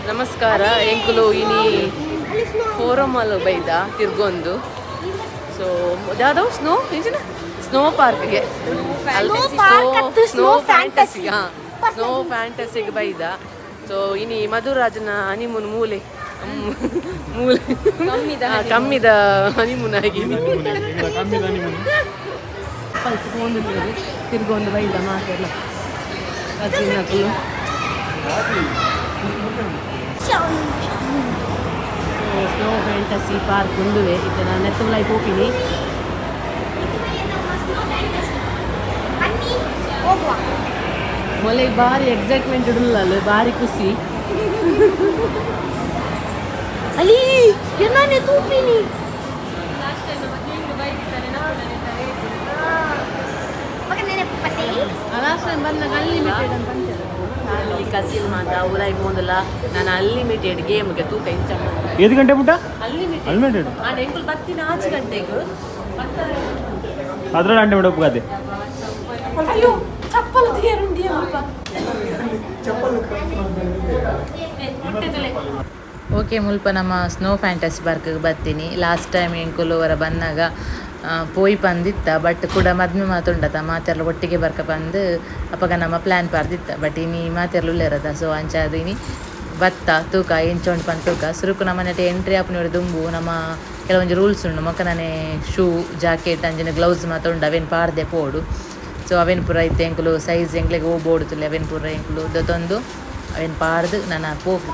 ನಮಸ್ಕಾರ. ಎಂಕುಲು ಇನಿ ಫೋರಮಲ್ ಬೈದ ತಿರ್ಗೊಂದು. ಸೊ ದಾದವು ಸ್ನೋ ಇಂಚಿನ ಸ್ನೋ ಪಾರ್ಕ್ಗೆ. Snow park ಅತ್ತು ಸ್ನೋ snow fantasy. Fantasy. ಹಾ, ಸ್ನೋ ಫ್ಯಾಂಟಸಿಗೆ ಬೈದ. ಸೊ ಇನಿ ಮಧುರಾಜನ ಹನಿಮೂನ್ ಮೂಲೆ ಮೂಲೆ ಕಮ್ಮಿದ ಹನಿಮೂನ್ ಆಗಿ ಪಲ್ಸ್ ಫೋನ್ ತಿರ್ಗೊಂದು ಬೈದ ಮಾತೆಲ್ಲ ಕಸಿನಕುಲು. ಸ್ನೋ ಫ್ಯಾಂಟಸಿ ಪಾರ್ಕ್ ಉಂಡುವೆ. ಇತ್ತೆ ನಾನು ನೆತ್ತುಲೈ ಪೋಪಿನಿ. ಬನ್ನಿ ಹೋಗುವ. ಮೊಲೆ ಬಾರಿ ಎಕ್ಸೈಟ್ಮೆಂಟ್ ಇಡಲ್ಲ, ಬಾರಿ ಖುಷಿ. ಅಲ್ಲಿ ಎನ್ನಾನೆ ತೂಪಿನಿ. ಮಗ ನೆನಪು ಪತ್ತೆ. ಲಾಸ್ಟ್ ಟೈಮ್ ಬಂದಾಗ ಅನ್ಲಿಮಿಟೆಡ್ ಅಂತ. ಫ್ಯಾಮಿಲಿ ಕಸಿನ್ ಮಾತ ಉಲಾಯಿ ಪೋಂದಲ್ಲ. ನಾನು ಅನ್ಲಿಮಿಟೆಡ್ ಗೇಮ್ಗೆ ತೂಕ ಇಂಚ. ಏದು ಗಂಟೆ ಮುಟ್ಟ? ಅನ್ಲಿಮಿಟೆಡ್. ಅನ್ಲಿಮಿಟೆಡ್. ಆಂಡ ಎಂಕುಲು ಬತ್ತಿನ ಆಚೆ ಗಂಟೆಗೆ. ಅದ್ರಲ್ಲಿ ಅಂಡೆ ಬಿಡಪ್ಪು. ಅಯ್ಯೋ, ಚಪ್ಪಲ್ తీಯರುಂಡಿ ಅಲ್ಪ. ಓಕೆ, ಮುಲ್ಪ ನಮ್ಮ ಸ್ನೋ ಫ್ಯಾಂಟಸಿ ಪಾರ್ಕ್ಗೆ ಬರ್ತೀನಿ. ಲಾಸ್ಟ್ ಟೈಮ್ ಎಂಕುಲು ಹೊರ ಬಂದಾಗ ಪೋಯಿ ಪಂದಿತ್ತ. ಬಟ್ ಕೂಡ ಮದ್ಮೆ ಮಾತುಂಡತ, ಮಾತೆರ್ಲ ಒಟ್ಟಿಗೆ ಬರ್ಕ ಬಂದು ಅಪಗ ನಮ್ಮ ಪ್ಲ್ಯಾನ್ ಪಾರ್ದಿತ್ತ. ಬಟ್ ಇನಿ ಮಾತೆರ್ಲ ಉಲ್ಲೇರದ. ಸೊ ಅಂಚಾದ್ ಇನಿ ಬತ್ತ, ತೂಕ ಎಂಚ ಉಂಡು ಪಂದ್ ತೂಕ. ಸುರುಕು ನಮ್ಮ ನೆಟ್ ಎಂಟ್ರಿ ಆಪುನ ದುಂಬು ನಮ್ಮ ಕೆಲವೊಂಜಿ ರೂಲ್ಸ್ ಉಂಡು. ಮೊಕನನೆ ಶೂ, ಜಾಕೆಟ್ ಅಂಚನೆ ಗ್ಲೌಸ್ ಮಾತ ಉಂಡು, ಅವೇನು ಪಾರ್ದೆ ಪೋಡು. ಸೊ ಅವೇನು ಪೂರ ಇತ್ತೆ ಎಂಕುಲು ಸೈಜ್ ಎಂಕ್ಲೆಗ್ ಓ ಬೋಡುತ್ತಲೆ, ಅವೇನು ಪೂರ ಎಂಕುಲು ದೊತೊಂದು ಅವೇನು ಪಾರ್ದು ನನ್ನ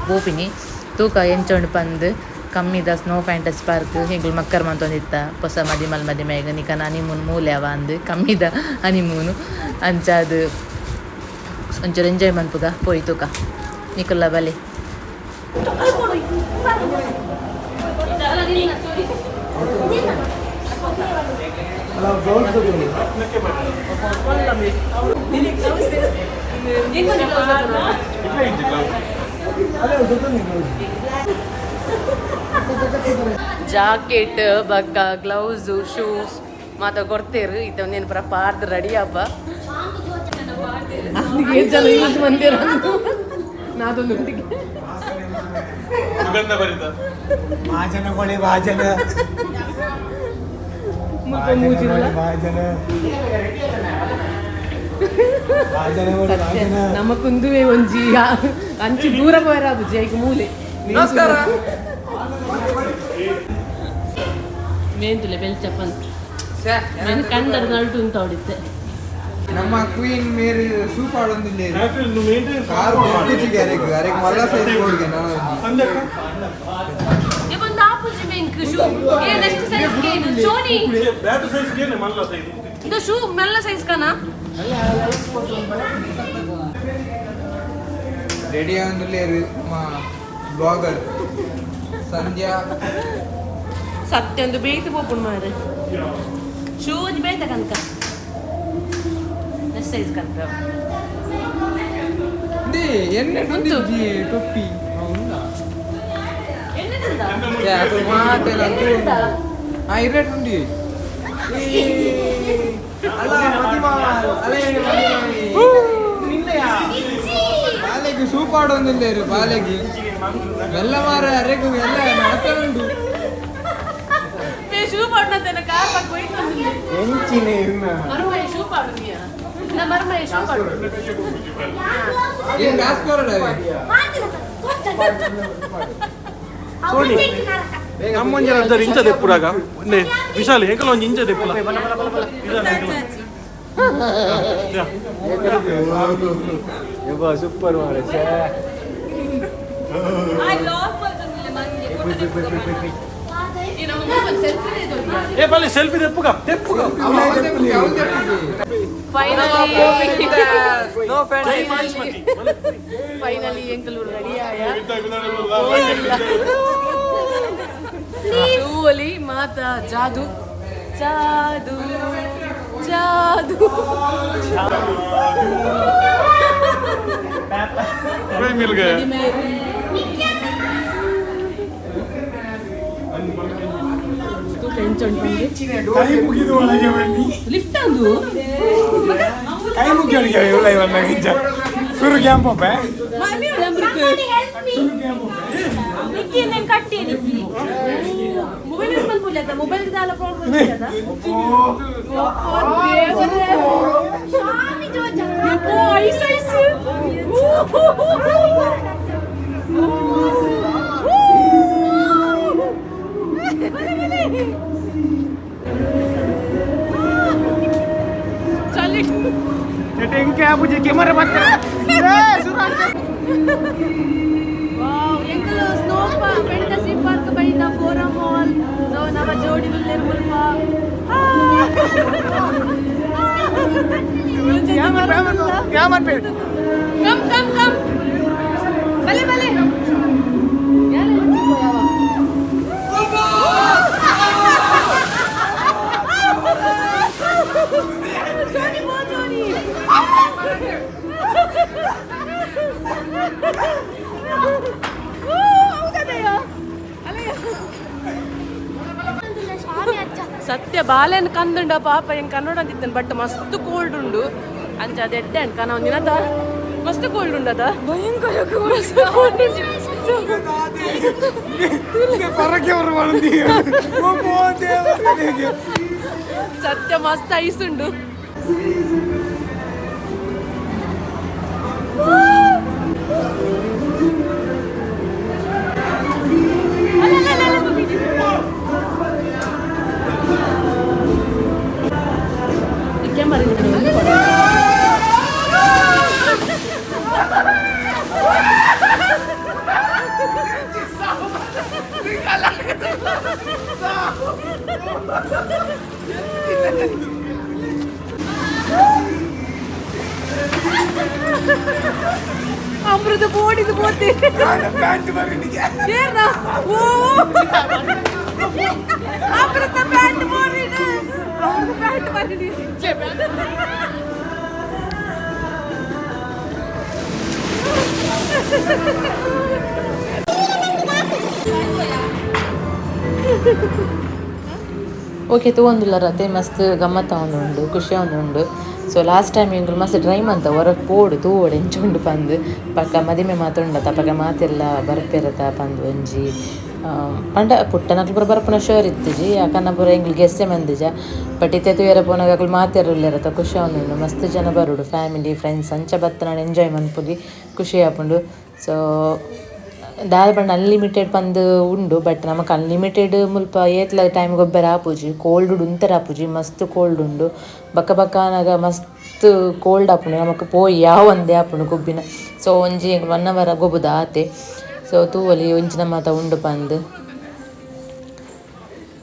ಪೋಪಿನಿ. ತೂಕ ಎಂಚ ಉಂಡು ಪಂದ್. ಕಮ್ಮಿದ ಸ್ನೋ ಫ್ಯಾಂಟಸಿ ಪಾರ್ಕ್ ಎಂಕುಲು ಮಕ್ಕರ್ ಮಂತೊಂದಿತ್ತ. ಪೊಸ ಮದಿಮಲ್ ಮದಿಮೆಗ್ ನಿಕನ ಹನಿಮೂನ್ ಮೂಲೆ ಅವ ಅಂದ್, ಕಮ್ಮಿದ ಹನಿಮೂನು. ಅಂಚಾದ್ ಒಂಚೂರು ಎಂಜಾಯ್ ಮನ್ಪುಗ ಪೋಯಿ ತೂಕ. ನಿಕುಲ್ಲ ಬಲೆ. ಜಾಕೆಟ್ ಬಕ್ಕ ಗ್ಲೌಸ್, ಶೂಸ್ ಮಾತ ಕೊಡ್ತೇರು. ಇತ್ತ ಒಂದೇನು ಪುರ ಪಾರ್ದ್ ರೆಡಿ ಅಪ್ಪ. ಜನ ಯೂಸ್ ಮಂದಿರ ನಾದೊಂದು. ಸುಗಂಧ ಭರಿತ. ವಾಜನಗೊಳೆ ವಾಜನ. ಮೂಜಿಲ್ಲ. ವಾಜನ ವಾಜನಗೊಳೆ ವಾಜನ. ನಮ್ಮ ಕುಂದುವೆ ಒಂಜಿ ಅಂಚಿ ದೂರ ಪೋಯರ ಜೈಗ್ ಮೂಲೆ. ನಮಸ್ಕಾರ. ಮೇಂತುಲೆ ಬೆಲ್ಚಪ್ಪನ್ ನಾನು ಕಂಡರ್ ನಲ್ಟು ಅಂತ ಹೊಡಿತೆ. ನಮ್ಮ ಕ್ವೀನ್ ಮೇರಿ ಸೂಪ್ ಆಡೊಂದಿಲ್ಲ. ಕಾರ್ ಕುಚ್ಚಿಗೆ ಅರೆಗ್ ಅರೆಗ್ ಮಲ್ಲ ಸೈಜ್ ಬೋರ್ಡ್ಗೆ ನಾನು. ಒಂದು ಆಪುಜಿ ಮೇಂಕ್ ಶೂ ಏ ನೆಕ್ಸ್ಟ್ ಸೈಜ್ ಕೇನು ಚೋನಿ. ಬ್ಯಾಟು ಸೈಜ್ ಕೇನೆ ಮಲ್ಲ ಸೈಜ್. ಇದು ಶೂ ಮೆಲ್ಲ ಸೈಜ್ ಕನ. ರೆಡಿ ಆಗೊಂದಿಲ್ಲ ನಮ್ಮ ಬ್ಲಾಗರ್ ಸಂಧ್ಯಾ. ಸತ್ಯ ಒಂದು ಬೇಯ್ತು ಪೋಪುಂಡು ಮಾರೆ. ಶೂ ಒಂಜಿ ಬೇಯ್ತ ಕನಕ ನೆಕ್ಸ್ಟ್ ಸೈಜ್ ಕನಕ. ದಿ ಎಣ್ಣೆ ಉಂಟು. ಟೊಪ್ಪಿ ಅದು ಮಾತೆಲ್ಲ. ಆ ಇರೇಟ್ ಉಂಡಿ ಅಲ್ಲ ಮದಿಮಾಲ್ ಅಲೆ ಮದಿಮಾಲ್ ಬಾಲೆಗೆ ಸೂಪ್ ಆಡೊಂದಿಲ್ಲ ಇರು. ಬಾಲೆಗೆ ಮೆಲ್ಲ ಮಾರ, ಅರೆಗು ಎಲ್ಲ ಮಾತಾಡುಂಡು. ಶೂ ಪಾಡ್ನಂತೆ ಕಾರ್ ಪಾಕ್ ಹೋಯ್ತು. ಎಂಚಿನ ಇರ್ನ. ಮರುಮೈ ಶೂ ಪಾಡು ನಾ, ಮರುಮೈ ಶೂ ಪಾಡು. ಏನ್ ಕಾಸು ಕೊರಡ. ನಮ್ಮೊಂಜಿ ಅರ್ಧ ಇಂಚ ದೆಪ್ಪುರಾಗ ಒಂದೇ ವಿಶಾಲ ಏಕಲ ಒಂಜಿ ಇಂಚ ದೆಪ್ಪುಲ. ಯಬ್ಬಾ, ಸೂಪರ್ ಮಾರೆ ಛೇ. ಏ ಬಲ್ಲಿ ಸೆಲ್ಫಿ ತೆಪ್ಪುಗ ತೆಪ್ಪುಗ. ಫೈನಲಿ. ಜೈ ಮಾಹಿಷ್ಮತಿ. ಫೈನಲಿ ಎಂಕಲೂರು ರೆಡಿ ಆಯ. ಶೂವಲಿ ಮಾತ ಜಾದು ಜಾದು ಜಾದು. मिल गया. ತೂಕ ಎಂಚ ಉಂಟು. ಕೈ ಮುಗಿದು ಒಳಗೆ ಬನ್ನಿ. ಲಿಫ್ಟ್ ಅಂದು. ಕೈ ಮುಗಿ ಒಳಗೆ ಇವ್ಲ ಇವನ್ನ ಗಿಂಜ. ಸುರು ಕ್ಯಾಂಪ್ ನಿಕ್ಕಿ నేను ಕಟ್ಟಿ ನಿಕ್ಕಿ ಮೊಬೈಲ್ ಯೂಸ್ ಮಲ್ಪುಲ್ಲ ಮೊಬೈಲ್ ದಾಲ ಪ್ರಾಬ್ಲಮ್ ಇತ್ತದ. ಸ್ವಾಮಿ ಜೋಜ. Ice ice. ಎಂಕಲು ಸ್ನೋ ಫ್ಯಾಂಟಸಿ ಪಾರ್ಕ್ ಬೈದ ಫೋರಮ್ ಮಾಲ್. ಸೊ ನಮ್ಮ ಜೋಡಿ ಉಲ್ಲೇರ್ ಮುಲ್ಪ. ಕಮ್ ಕಮ್ ಕಮ್, ಬಲೆ ಬಲೆ. ಜೋಡಿ ಬೋ ಜೋಡಿ. ಸ್ವಾಮಿ ಅಜ್ಜ. ಸತ್ಯ ಬಾಲೆನ್ ಕಂದುಂಡ ಪಾಪ ಹೆಂಗ್ ಕನ್ನಡ ಅಂತಿತ್ತನ್, ಬಟ್ ಮಸ್ತ್ ಕೋಲ್ಡ್ ಉಂಡು ಅಂಚ ಅದು ಎಡ್ಡೆ ಅಂಡ್ ಕನ ಒಂದಿನ ಮಸ್ತ್ ಕೋಲ್ಡ್ ಉಂಡದ, ಭಯಂಕರ ಮಸ್ತ್ ಕೋಲ್ಡ್. ಸತ್ಯ ಮಸ್ತ್ ಐಸ್ ಉಂಡು. ಅಮೃತ ಬೋಡಿದು ಬೋತೆ. ಓ ಅಮೃತ ಪ್ಯಾಂಟ್ ಬೋರಿಡು, ಅಮೃತ ಪ್ಯಾಂಟ್ ಬರಿಡಿ. ಓಕೆ, ತೂವೊಂದುಲ್ಲ ರತೆ ಮಸ್ತ್ ಗಮ್ಮತ್ತ ಉಂಡು, ಖುಷಿ ಉಂಡು. ಸೊ ಲಾಸ್ಟ್ ಟೈಮ್ ಎಂಕುಲು ಮಸ್ತ್ ಟ್ರೈ ಮಂತ ಹೊರಗೆ ಪೋಡು ತೂವೊಡು ಎಂಚ ಉಂಡು ಪಂದ್. ಪಕ್ಕ ಮದಿಮೆ ಮಾತ ಉಂಡತ ಅಪಗ ಮಾತೆಲ್ಲ ಬರ್ಪೆರತ ಪಂದ್ ಒಂಜಿ ಪಂಡ ಪುಟ್ಟನಕ್ಲು ಪೂರ ಬರ್ಪುನ ಶೋರ್ ಇತ್ತಿಜಿ, ಅಕನ ಪೂರ ಎಂಕ್ಲು ಗೆಸ್ಸೆ ಮಂದಿಜ. ಬಟ್ ಇತ್ತೆ ತೂಯರ ಪೋನಾಗ ಅಕುಲು ಮಾತೆರ್ ಉಲ್ಲೆರತ, ಖುಷಿ ಆವೊಂದುಂಡು. ಮಸ್ತ್ ಜನ ಬರುಡು, ಫ್ಯಾಮಿಲಿ ಫ್ರೆಂಡ್ಸ್ ಅಂಚ ಬತ್ತನ ಎಂಜಾಯ್ ಮನ್ಪುಲಿ, ಖುಷಿ ಆಪುಂಡು. ಸೊ ದಾದ ಪಂಡ ಅನ್ಲಿಮಿಟೆಡ್ ಪಂದ್ ಉಂಡು, ಬಟ್ ನಮಕ್ ಅನ್ಲಿಮಿಟೆಡ್ ಮುಲ್ಪ ಏತ್ಲ ಟೈಮ್ ಗೊಬ್ಬರ ಆಪುಜಿ. ಕೋಲ್ಡ್ ಉಂತರ ಆಪುಜಿ, ಮಸ್ತ್ ಕೋಲ್ಡ್ ಉಂಡು. ಬಕ್ಕ ಬಕ್ಕ ಆನಗ ಮಸ್ತ್ ಕೋಲ್ಡ್ ಆಪುಂಡು, ನಮಕ್ ಪೋಯಿ ಯಾವ ಒಂದೇ ಆಪುಂಡು ಗೊಬ್ಬಿನ. ಸೊ ಒಂಜಿ 1 ಅವರ್ ಗೊಬ್ಬುದ ಆತೆ. ಸೊ ತೂವೊಲಿ ಒಂಜಿನ ಮಾತ ಉಂಡು ಪಂದ್.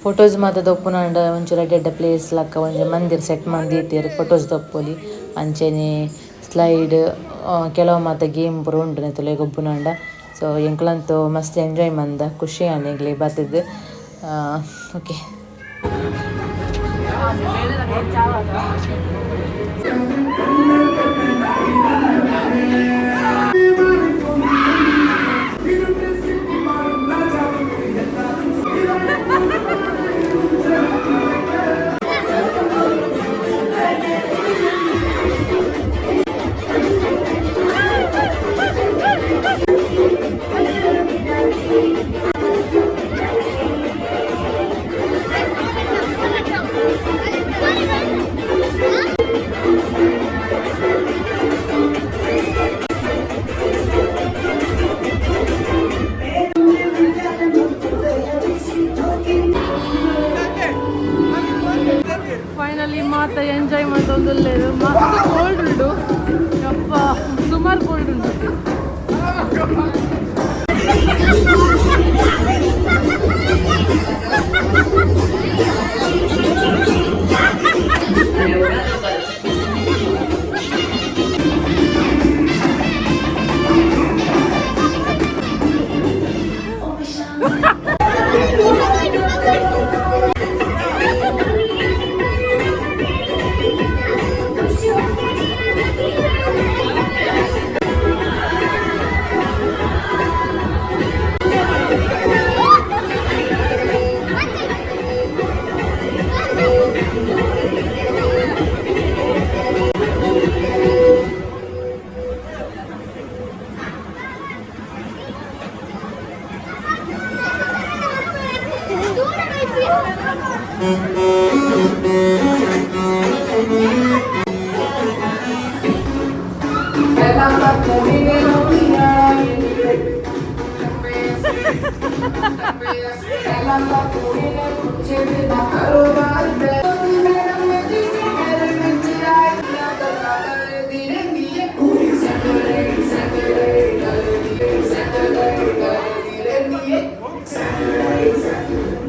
ಫೋಟೋಸ್ ಮಾತ ದೊಪ್ಪುನಾಂಡ ಒಂಚೂರು ಎಡ್ಡೆ ಎಡ್ಡೆ ಪ್ಲೇಸ್ ಲಕ್ಕ ಒಂಜಿ ಮಂದಿರ ಸೆಟ್ ಮಂದಿತ್ತೆರ್ ಫೋಟೋಸ್ ದೊಪ್ಪೊಲಿ. ಅಂಚೆನೆ ಸ್ಲೈಡ್ ಕೆಲವು ಮಾತ ಗೇಮ್ ಪೂರ ಉಂಡು ನೆತ್ತೊಲೆ ಗೊಬ್ಬುನಾಂಡ. ಸೊ ಎಂಕುಲಂತೂ ಮಸ್ತ್ ಎಂಜಾಯ್ ಮಂದ, ಖುಷಿ ಆಂಡ್ ಎಂಕ್ಲೆ ಬತ್ತುದು. ಓಕೆ.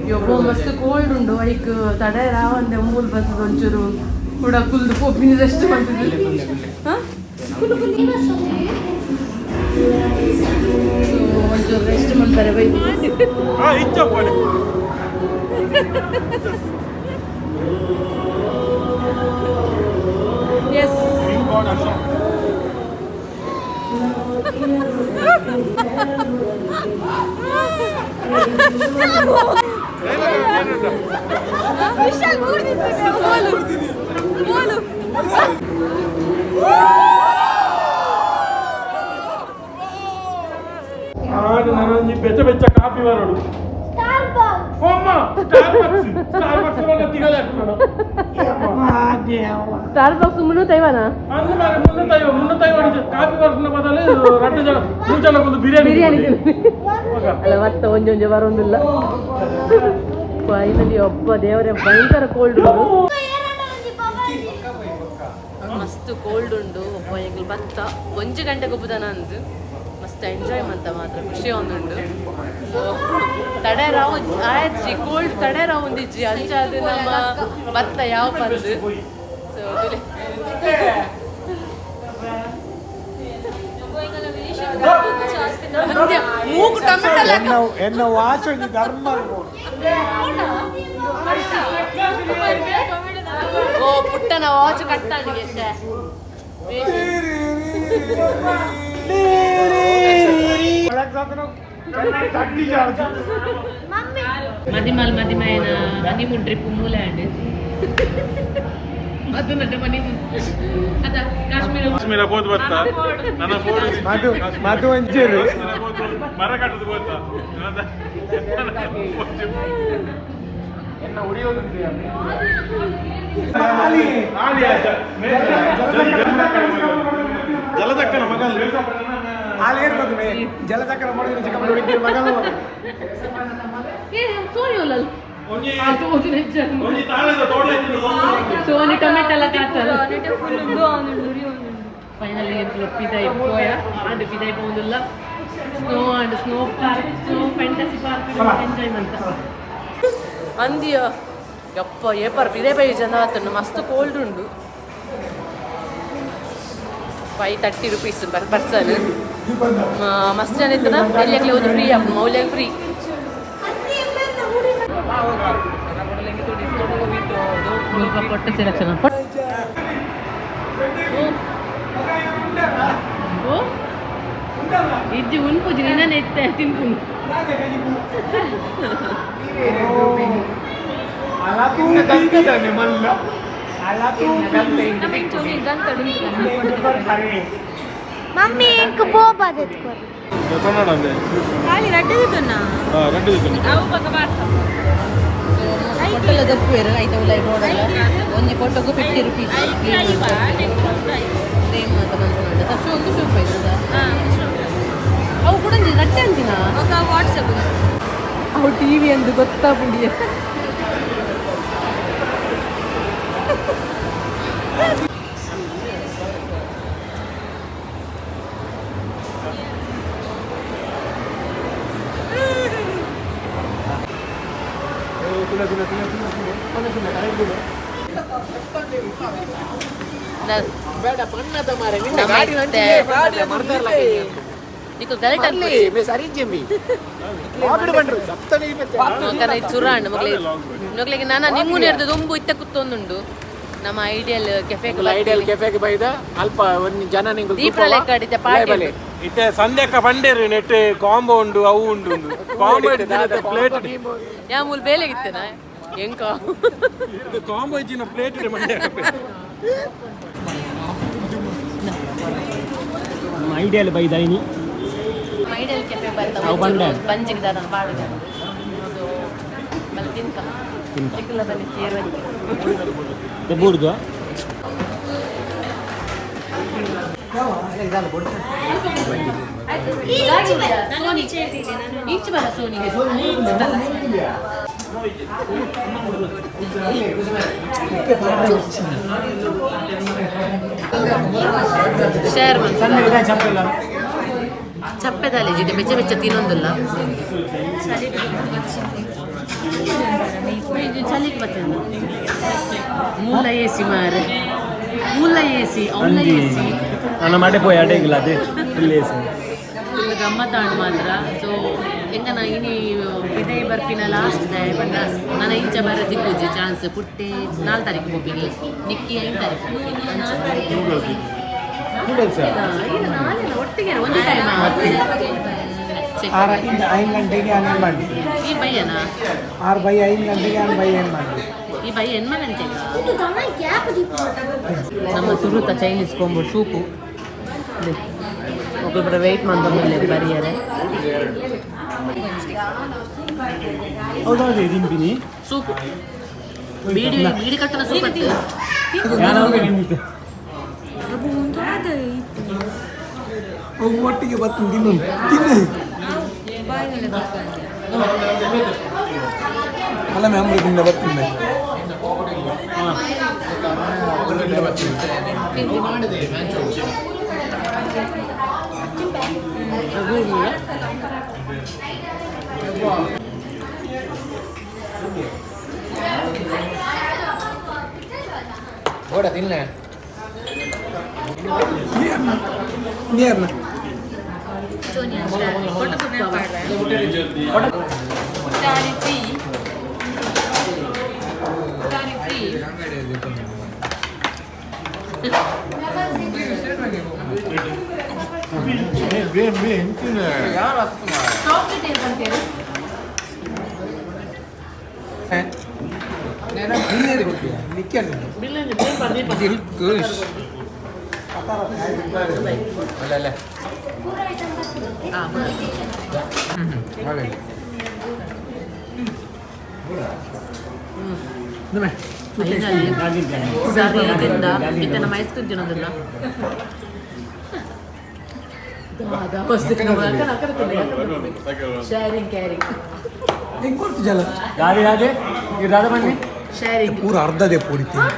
ಯಬ್ಬೋ ಮಸ್ತ್ ಕೋಲ್ಡ್ ಉಂಡು ಐಕ್ ತಡೆ ರಾವಂದೆ ಮೂಲ್ ಬರ್ತದೆ ಒಂಚೂರು ಕೂಡ ಕುಲ್ದು ಪೋಪಿನ ರೆಸ್ಟ್ ಮಾಡ್ತಿದ್ದೆ. ಒಂಚೂರು ರೆಸ್ಟ್ ಮಾಡ್ತಾರೆ ಬೈ. ಇಚ್ಚಪ್ಪನೆ ಎಸ್. ನನೊಂಜಿ ಬೆಚ್ಚ ಬೆಚ್ಚ ಕಾಪಿ ಬರೋಡು. ಅಮ್ಮ, ಸ್ಟಾರ್ ಬಕ್ಸ್ ಒಳಗೆ ತಿಗಲೆ ಹಾಕುನು. Star box 350ನಾ? ಅಂದು ಮಾರೆ 350 350 ಕಾಪಿ ಬರ್ಪುನ ಬದಲು ರಡ್ಡು ಜನ ಮೂರು ಜನ ಒಂದು ಬಿರಿಯಾನಿ ಬಿರಿಯಾನಿ ಅಲ್ಲ ಮತ್ತೆ ಒಂಜೊಂಜೆ ಬರೋದಿಲ್ಲ. ಫೈನಲಿ ಒಬ್ಬ ದೇವರೇ ಭಯಂಕರ ಕೋಲ್ಡ್ ಉಂಟು, ಮಸ್ತ್ ಕೋಲ್ಡ್ ಉಂಡು. ಒಬ್ಬ ಎಂಗ್ಲು ಬತ್ತ ಒಂಜಿ ಗಂಟೆ ಗೊಬ್ಬುದನ ಅಂದು ಮಸ್ತ್ ಎಂಜಾಯ್ ಮಂತ ಮಾತ್ರ ಖುಷಿ ಒಂದುಂಡು. ಸೊ ತಡೆ ರಾವು ಆಯ್ಚಿ ಕೋಲ್ಡ್ ತಡೆ ರಾವು ಒಂದಿಜ್ಜಿ ಅಂಚಾದ ನಮ್ಮ ಭತ್ತ ಯಾವ ಪಂದು. ಸೊ ಮೂಗು ಟೊಮೆಟೊ ಎನ್ನ ವಾಚ್ ಒಂಜಿ ಧರ್ಮ. ಓ ಪುಟ್ಟನ ವಾಚ್ ಕಟ್ಟಾಂಡಿಗೆ ಅಷ್ಟೇ. ಮದಿಮಾಲ್ ಮದಿಮಾಯನ ಹನಿಮೂನ್ ಟ್ರಿಪ್ ಮೂಲೆ ಅದು ನನ್ನ ಮನಿಮೂನ್ ಅದ ಕಾಶ್ಮೀರ ಕಾಶ್ಮೀರ ಪೋದು ಬರ್ತಾ ನನ್ನ ಬೋರ್ಡ್ ಮಧು ಮಧು ಒಂಚೂರು ಮರ ಕಟ್ಟದು ಬೋತ. ಜಲದಕ್ಕನ ಮಗ ಹಾಲು ಏರ್ಬೋದು ಜಲಚಕ್ರ ಮಾಡಿದ್ರೆ ಚಿಕ್ಕಮಗಳೂರು ಮಗನ ಸೋಯೋಲಲ್ ಒಂಜಿ ಒಂಜಿ ತಾಳೆದ ತೋಟ ಸೋನಿ ಟೊಮೆಟೊ ಎಲ್ಲ ಕಾತಲ್ಲ. ಫೈನಲಿ ಪಿದಾಯಿ ಪೋಯ ಆಂಡ್ ಪಿದಾಯಿ ಪೋಂದುಲ್ಲ snow and snow park snow fantasy park enjoy ಮಂತ ಅಂದಿಯ. ಯಪ್ಪ ಏಪರ್ ಪಿದೆ ಬೈ ಜನ ಆತನು ಮಸ್ತ್ ಕೋಲ್ಡ್ ಉಂಡು. 530 ರುಪೀಸ್ ಪರ್ಸನ್. ಮಸ್ತ್ ಜನ ಇತ್ತನ ಎಲ್ಲಿ ಒಂದು ಫ್ರೀ ಆಪುಂಡು ಮೌಲ್ಯ ಫ್ರೀ. ಮುಲ್ಪ ಪೊಟ್ಟ ಸೆಲೆಕ್ಷನ್ ಓ ಇಜ್ಜಿ ಉನ್ಪುಜಿ ನಿನ್ನನೆ ಇತ್ತೆ ತಿನ್ಪುನು. ಮಮ್ಮಿ ಎಂಕ್ ಬೋಬಾದ ಎತ್ಕೊರು. ಖಾಲಿ ರಡ್ಡು ದಿತುನ ರಡ್ಡು ದಿತುನ ಅವು ಪಕ್ಕ ಬಾರ್ಸ ಫೋಟೋಲ ದಪ್ಪುವೆರು ಐತ ಉಲಾಯಿ ಬೋಡಲ್ಲ. ಒಂಜಿ ಫೋಟೋಗು 50 ರುಪೀಸ್ ಫ್ರೇಮ್ ಮಾತ ಮನ್ಪುನುಂಡು. ಶೋ ಒಂದು ಶೋ ಪೈತದ ಅವು ಕೂಡ ಒಂಜಿ ರಡ್ಡೆ ಅಂತಿನ ವಾಟ್ಸಪ್ ಅವು ಟಿವಿ ಅಂದು ಗೊತ್ತಾಪುಂಡಿಯ. ಮೊಗ್ಲಿಗೆ ನಾನ ನಿಂಗು ನೇರ್ದ ದುಂಬು ಇತ್ತ ಕುತ್ತೊಂದುಂಡು ನಮ್ಮ ಐಡಿಯಲ್ ಕೆಫೆ. ಐಡಿಯಲ್ ಕೆಫೆಗೆ ಬೈದ ಅಲ್ಪ ಒಂಜಿ ಜನ ನಿಂಗು ದೀಪ ಲೆಕ್ಕ ಅಡಿತೆ ಪಾರ್ಟಿ. ಇತ್ತೆ ಸಂಧ್ಯಾಕ ಬಂಡೇರು ನೆಟ್ ಕಾಂಬೋ ಉಂಡು ಅವು ಉಂಡು ಕಾಂಬೋ ಪ್ಲೇಟ್. ಯಾ ಮೂಲ ಬೇಲೆಗಿತ್ತೇನಾ ಎಂಕ ಕಾಂಬೋ ಇಜ್ಜಿನ ಪ್ಲೇಟ್ ಮಂಡ್ಯ. ಐಡಿಯಲ್ ಬೈದಾಯಿನಿ ಐಡಿಯಲ್ ಕೆಫೆ ಬರ್ತಾ ಬಂಜಿಗೆ ದಾರ ಪಾಡುದ ಮಲ್ಲ ತಿನ್ಕ. ಚಿಕ್ಕಲ ಬನ್ನಿ ಬೂರ್ದು. ಈಚೆ ಬರ ಸೋನಿಗೆ. ಶೇರ್ ಚಪ್ಪೆದಾಲೆ ಜಿಡೆ ಬೆಚ್ಚ ಬೆಚ್ಚ ತಿನ್ನೊಂದಿಲ್ಲ. ಚಳಿಗೆ ಬರ್ತದೆ. ಮೂಲ ಎಸಿ ಮಾರೆ, ಮೂಲ ಎಸಿ, ಅವಳ ಎಸಿ. ನನ್ನ ಮಾಡೇ ಪೋಯ್ ಅಡೇಗಿಲ್ಲ, ಅದೇ ಫುಲ್ ಎಸಿ. ಫುಲ್ ಗಮ್ಮತ್ತಾಂಡು ಮಾತ್ರ. ಸೊ ಎಂಕನ ಇನಿ ಬಿದೈ ಬರ್ಪಿನ ಲಾಸ್ಟ್ ಡೇ ಪಂಡ ನನ್ನ ಇಂಚ ಬರ ತಿಕ್ಕುಜಿ ಚಾನ್ಸ್. ಪುಟ್ಟೆ 4 ತಾರೀಕು ಪೋಪಿನಿ, ನಿಕ್ಕಿ 5 ತಾರೀಕು ಪೋಪಿನಿ. ನಾಳೆಲ್ಲ ಒಟ್ಟಿಗೆ ಒಂದು ಟೈಮ್. ಆರು ಐದು ಐದು ಗಂಟೆಗೆ ಆನ್ ಮಾಡಿ. ಈ ಬಯ್ಯನಾ? ಆರು ಬೈ 5 ಗಂಟೆಗೆ ಆನ್ ಬೈ ಏನು ಮಾಡಿ. ಈ ಬೈ ಎನ್ಮ ಗಂಟೆಗೆ. ಇದು ದನ ಗ್ಯಾಪ್ ದೀಪ. ನಮ್ಮ ಸುರುತ ಚೈನೀಸ್ ಕೊಂಬು ಸೂಪು ಒಬ್ಬೊಬ್ಬರ ವೆಯ್ಟ್ ಮಂದೊಂದು ಬರಿಯರೆ. ಹೌದಾ, ತಿಂತೀನಿ. ಸೂಪು ಬೀಡಿ ಬೀಡಿ ಕಟ್ಟನ ಸೂಪ್ ಅಂತ. ಅವು ಒಟ್ಟಿಗೆ ಬರ್ತೀನಿ, ತಿನ್ನು ತಿನ್ನು. ಅಲ್ಲ ಮ್ಯಾಮ್, ತಿಂದ ಬರ್ತೀನಿ. ನೀರ್ನ ದಿಲ್ಕುಶ್ ಅಲ್ಲ ಅಲ್ಲ. ಸರಿ ತಿಂದ ಇತ್ತ ನಮ್ಮ ಐಸ್ ಕ್ರೀಮ್ ತಿನ್ನೋದಿಲ್ಲ. Sharing caring. ಹೆಂಗೆ ಕೊಡ್ತು ಜಲ. ದಾದಿ ದಾದೆ ಇದು ದಾದ ಬನ್ನಿ. ಶೇರಿಂಗ್. ಪೂರ ಅರ್ಧದೇ ಪೂರಿ ತಿನ್ನು.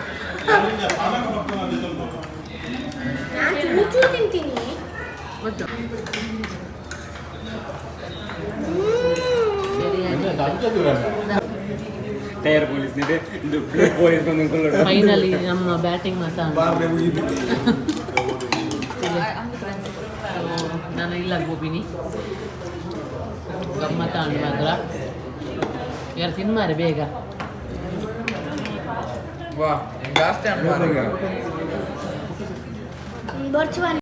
ನಾನು ಚೂರು ಚೂರು ತಿಂತೀನಿ. ಮತ್ತು ಟೈರ್ ಪೊಲೀಸ್ ಇದೆ, ಇದು ಪ್ಲೇಟ್ ಪೊಲೀಸ್ ಬಂದು. ಫೈನಲಿ ನಮ್ಮ ಬ್ಯಾಟಿಂಗ್ ಮಾತಾ. ನಾನು ಇಲ್ಲ ಗೋಪಿನಿ ಗಮ್ಮತ್ತ ಮಾತ್ರ. ಯಾರು ತಿನ್ಮಾರೆ ಬೇಗ. ವಾ, ಜಾಸ್ತಿ ಬರ್ಚುವನ್.